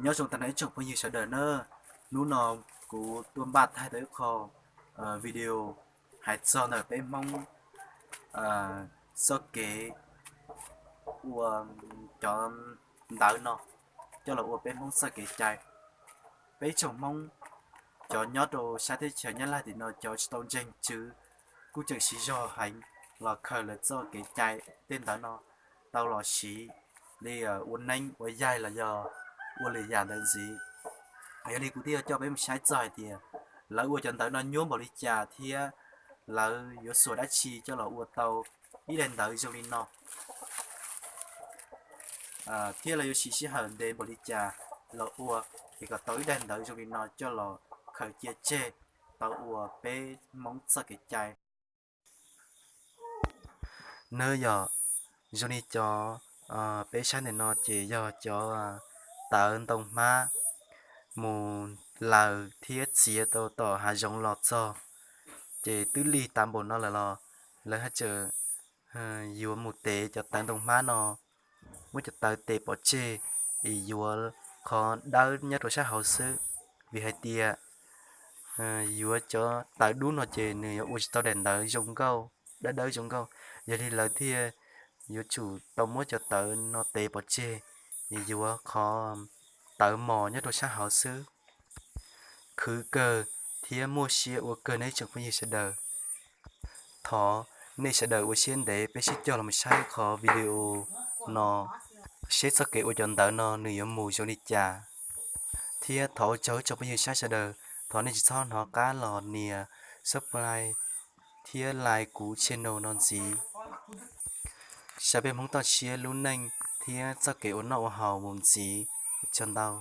Nyob zoo tag nrho ib tsoom phooj ywg sawv daws na, hnub no kuv tuaj npaj thaij tau ib qho video hais txog ntawm peb Hmoob txoj kev ua cov ntawv no coj los ua peb Hmoob txoj kev cai. Peb tsoom Hmoob cov nyob rau sab teb chaws Nyab Laj tim no cov tsis tau ntseeg Tswv kuj tseem siv zog heev los khaws lawv txoj kev cai tej ntawv no tau los siv li ua neeb ua yaig los yog ua lwm yam ntawd ntxiv. Yog li kuv thiaj coj peb mus saib txog hais tias lawv ua cov ntawv no nyuaj npaum li cas thiab lawv yuav xuas dab tsi coj los ua tau ib daim ntawv zoo li no, thiab lawv yuav siv sij hawm ntev npaum li cas los ua es kom tau ib daim ntawv zoo li no coj los khaws cia tseg tau ua peb Hmoob txoj kev cai. Nawb yog zoo li cov peb saib ntawm no ces yog cov tawv ntoo hmab mus laws thiab txiav tau tom hav zoov los txog, ces twb lig tas npaum no lawm los lawv haj tseem yuav mus tev cov tawv ntoo hmab no, muab cov tawv tev pov tseg es yuav qhov dawb nyob rau sab hauv xwb, vim hais tias yuav cov tawv dub no ces nws yuav ua tsis tau daim ntawv zoo nkauj, dawb dawb zoo nkauj. Yog li lawv thiaj yuav tsum tau muab cov tawv no tev pov tseg es yuav qhov tawv mos nyob rau sab hauv xwb. Khwv kawg thiab muaj siab ua kawg nej tsoom phooj ywg sawv daws. Thov nej sawv daws ua siab ntev peb sib cog los mus saib qhov video no, seb txoj kev ua cov ntawv no nws yuav mus zoo li cas. Thiab thov ua tsaug tsoom phooj ywg saib sawv daws, thov nej tsis txhob hnov qab los nias subscribe thiab like kuv channel no ntxiv, saib peb Hmoob toj siab lub neej thiab txoj kev ua noj ua haus mus ntxiv. Tsaug ntau.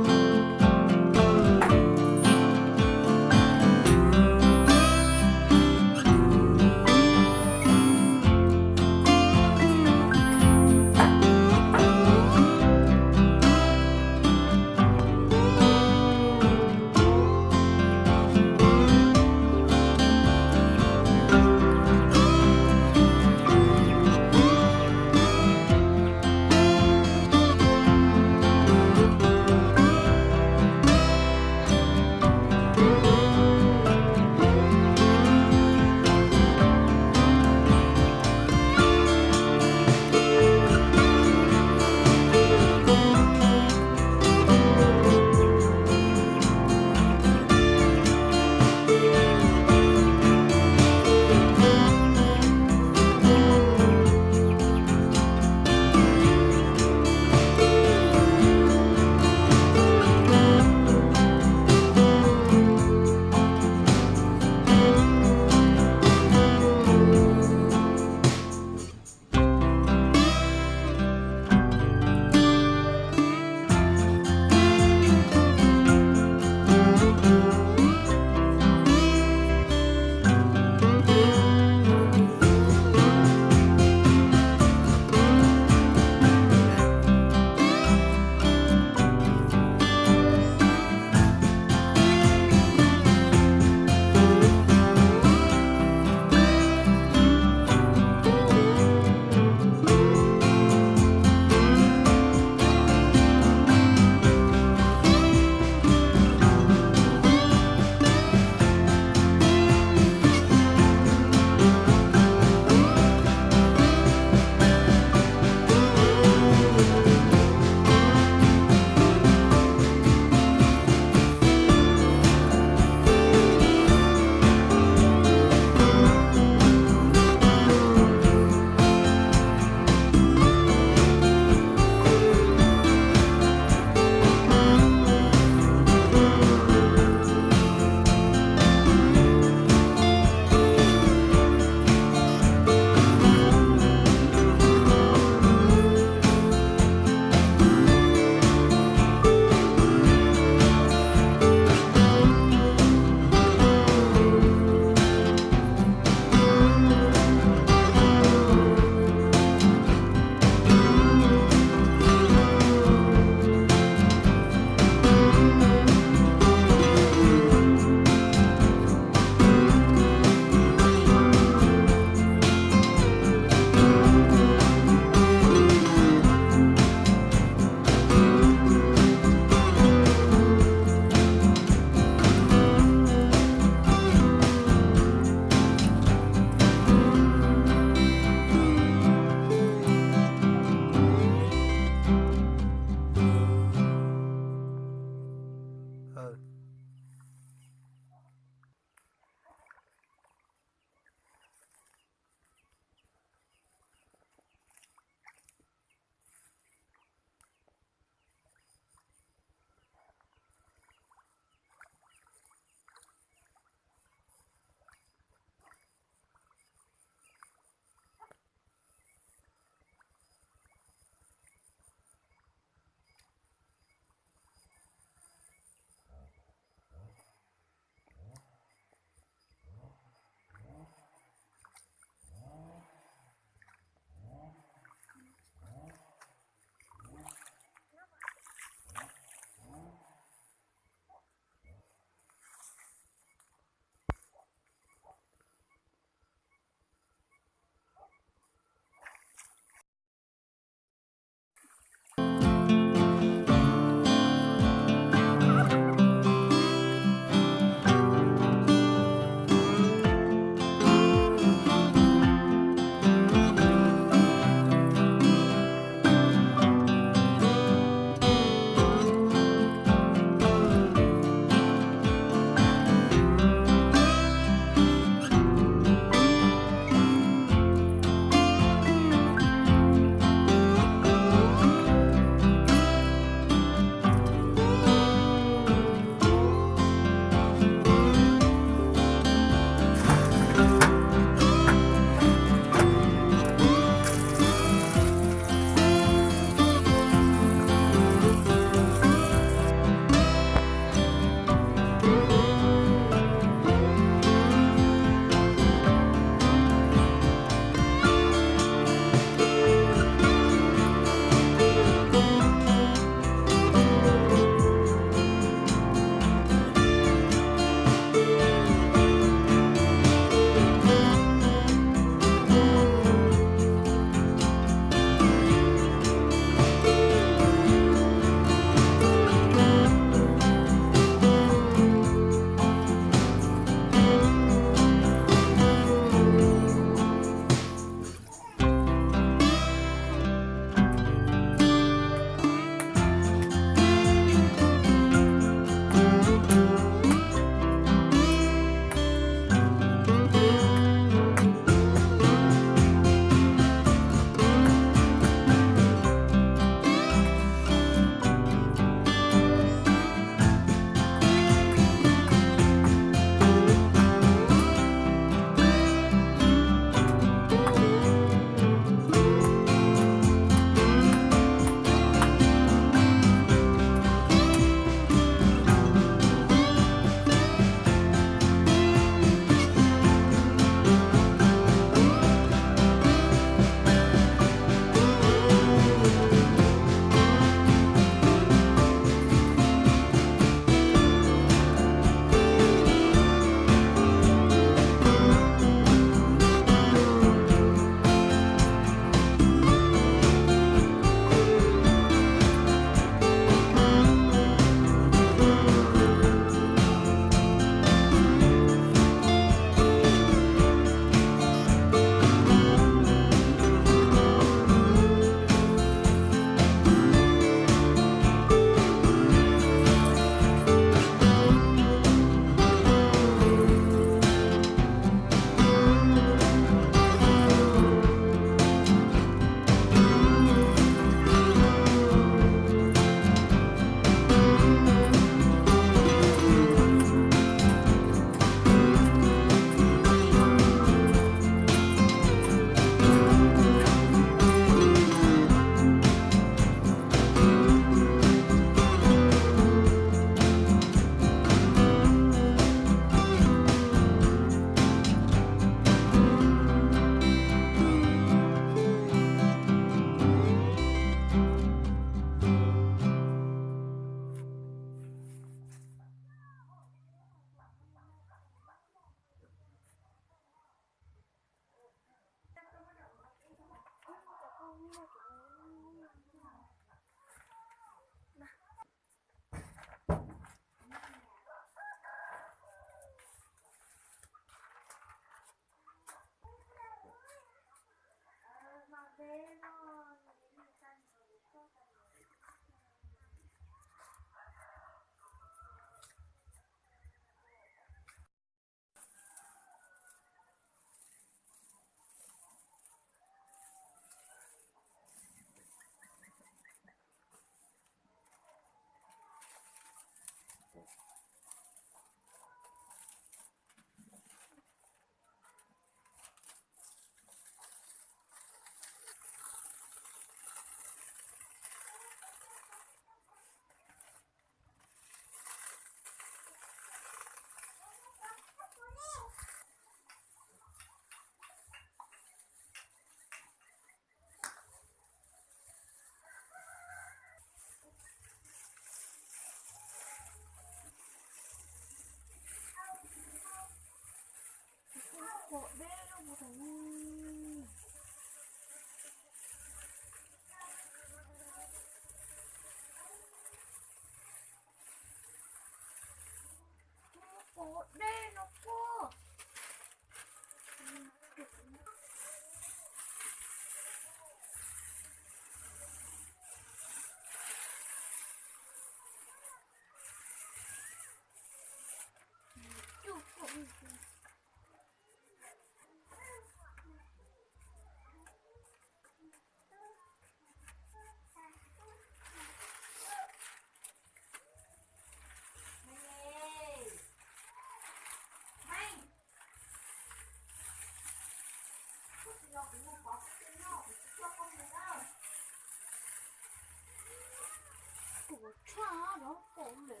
Kuv tshaj rov kaum lawm.